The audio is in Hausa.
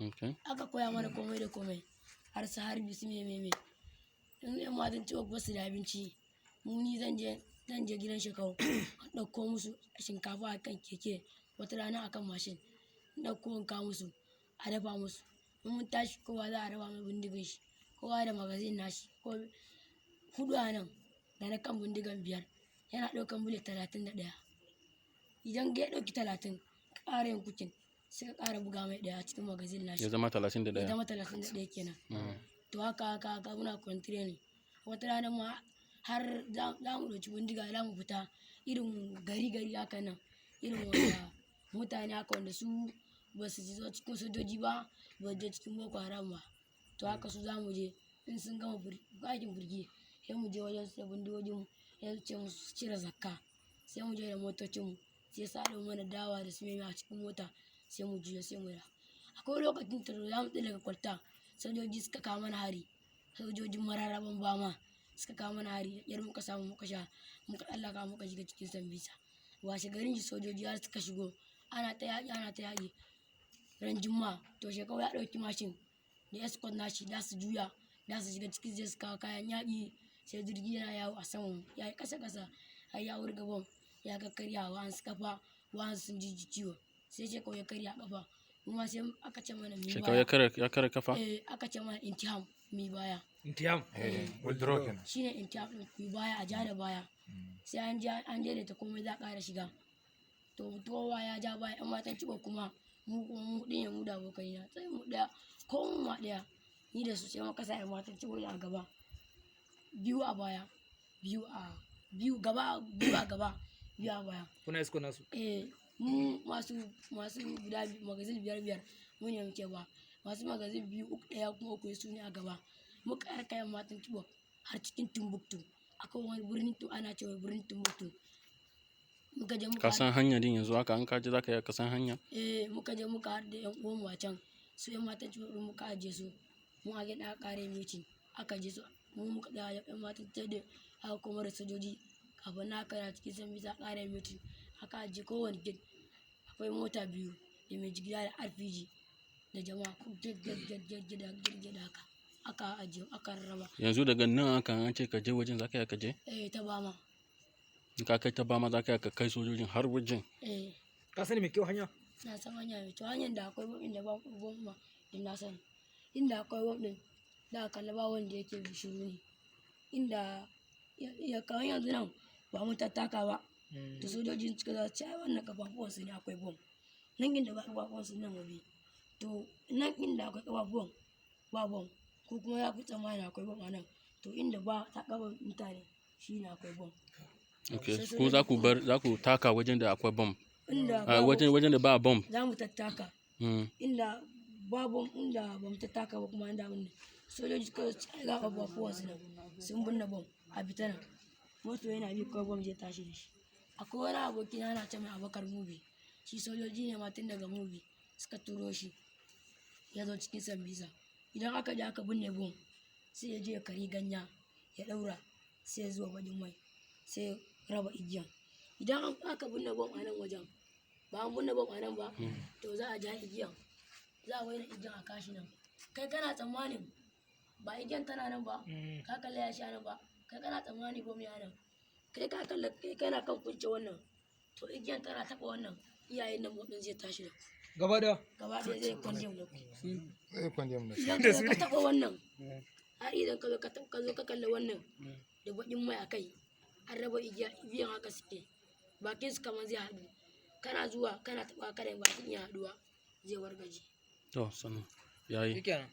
Okay. Aka koya mana komai da komai, har su harbi su me me me. In yan matan Chibok ba su da abinci, mu ni zan je gidan Shekau in ɗauko musu shinkafa a kan keke, wata rana a kan mashin. In ɗauko in kawo musu, a dafa musu. In mun tashi, kowa za a raba mai bindigan shi, kowa da magazine nashi. Ko huɗu a nan da na kan bindigan biyar, yana ɗaukan bullet 31. Idan ya ɗauki 30, ka ƙara yin cocking, sai ka ƙara buga mai ɗaya a cikin magazine nashi. Ya zama talatin da Ya ɗaya. zama 31 kenan. To, haka haka haka muna koyon training. Wata rana ma har za mu ɗauki bindiga, za mu fita irin gari gari haka nan, irin wanda mutane haka wanda su ba su zo cikin sojoji ba, ba su je cikin Boko Haram ba. To, haka su za mu je, in sun gama aikin birki, sai mu je wajen su da bindigogin mu, sai su ce musu su cire zakka. Sai mu je da motocin mu, sai su haɗo mana dawa da su meme a cikin mota, sai mu juya, sai mu dawo. Akwai lokacin da za mu tsallaka kwalta, sojoji suka kawo mana hari. Sojojin Mararaban Bama suka kawo mana hari, da ƙyar muka samu muka sha, muka tsallaka muka shiga cikin Sambisa. Washe garin shi sojoji har suka shigo, ana ta yaƙi, ana ta yaƙi. Ran Juma'a, to, Shekau ya ɗauki mashin da escort nashi, za su juya, za su shiga cikin, zai su kawo kayan yaƙi, sai jirgi yana yawo a saman, ya yi ƙasa ƙasa, har ya wurga bom, ya kakkarya wa'ansu ƙafa, wa'ansu sun ji ciwo. Sai Shekau ya karya ƙafa. Mu ma sai aka ce mana mu yi Shekau baya. ya kare kafa? Eh, aka ce mana intiham, mu yi baya. Intiham. Withdraw kenan. Shine intiham ɗin, ku yi baya, a ja da baya. Sai an ja an daidaita komai, za a ƙara shiga. To, kowa ya ja baya, 'yan matan Chibok kuma, mu kuma mu huɗu ne, mu da abokaina, sai mu ɗaya ko mu ma ɗaya ni da su, sai muka sa 'yan matan Chibok a gaba, biyu a baya, biyu a biyu gaba, biyu a gaba, biyu a baya. Kuna escort nasu. Eh, mu masu guda magazine biyar biyar mu ne muke ba masu magazine biyu, uku, ɗaya kuma uku, su ne a gaba. Muka raka 'yan matan Chibok har cikin Timbuktu. Akwai wani birnin to ana cewa birnin Timbuktu. Muka je muka Ka san hanya din yanzu haka, an ka je za ka iya ka san hanya? Eh, muka je muka haɗu da 'yan uwanmu a can. Su 'yan matan Chibok ɗin muka ajiye su. Mu a gida aka ƙara yin meeting, aka je su, mu muka tsaya 'yan matan, sai da aka koma da sojoji. Kafin nan aka na cikin Sambisa, aka ƙara yin meeting, aka ajiye kowane gate akwai mota biyu da mai jigila da RPG da jama'a, gate gate gate gate gate gate haka aka ajiye, aka rarraba. Yanzu daga nan haka an ce ka je wajen, za ka iya ka je? Eh, ta Bama. In ka kai ta Bama, za ka iya ka kai sojojin har wajen? Eh. Ka sani mai kyau hanya? Na san hanya mai kyau, hanyar da akwai bom, inda ba bom ma din na sani. Inda akwai bom din da aka kalla ba wanda yake bi, shiru ne. Inda ya kawai yanzu nan ba mu tattaka ba, to sojojin suka za su ce ai wannan kafafuwan su ne akwai bom. Nan inda ba kafafuwan su nan mu bi, to nan inda akwai kafafuwan ba bom, ko kuma ya fi tsammani akwai bom a nan, to inda ba ta kafa mutane shi ne akwai bom. Okay. Sai Ko za ku bar, za ku taka wajen da akwai bom? Inda Ah, babu wajen da ba bom. Za mu tattaka. Inda babu, inda ba mu tattaka ba kuma, inda abin sojoji suka ce ai ga kafafuwan su nan sun binne bom, a fita nan, moto yana bi kawai bom zai tashi da shi. Akwai wani aboki na, ana ce mai Abakar Mubi. Shi sojoji ne ma, tun daga Mubi suka turo shi, ya zo cikin Sambisa. Idan aka je aka binne bom, sai ya je ya kari ganya ya ɗaura, sai ya zuba baƙin mai, sai ya raba igiyan. Idan aka binne bom a nan wajen, ba an binne bom a nan ba, to za a ja igiyan, za a waina igiyan a kashi nan. Kai kana tsammanin ba igiyan tana nan ba, ka kalla ya sha nan ba, kai kana tsammani bom ya nan. Kai ka kalla, kai kana kan kunce wannan, to igiyan tana taɓa wannan, iyayen nan bom ɗin zai tashi da ku. Gaba da. Gaba ɗaya zai condemn da ku. Zai condemn da su. Idan ka zo ka taɓa wannan, har idan ka zo ka taɓa, ka zo ka kalla wannan da baƙin mai a kai, an raba igiya, igiyan haka suke, bakin su kamar zai haɗu. Kana zuwa kana taɓa, kada bakin ya haɗuwa, zai wargaje. To, sannu. Yayi. Shikenan.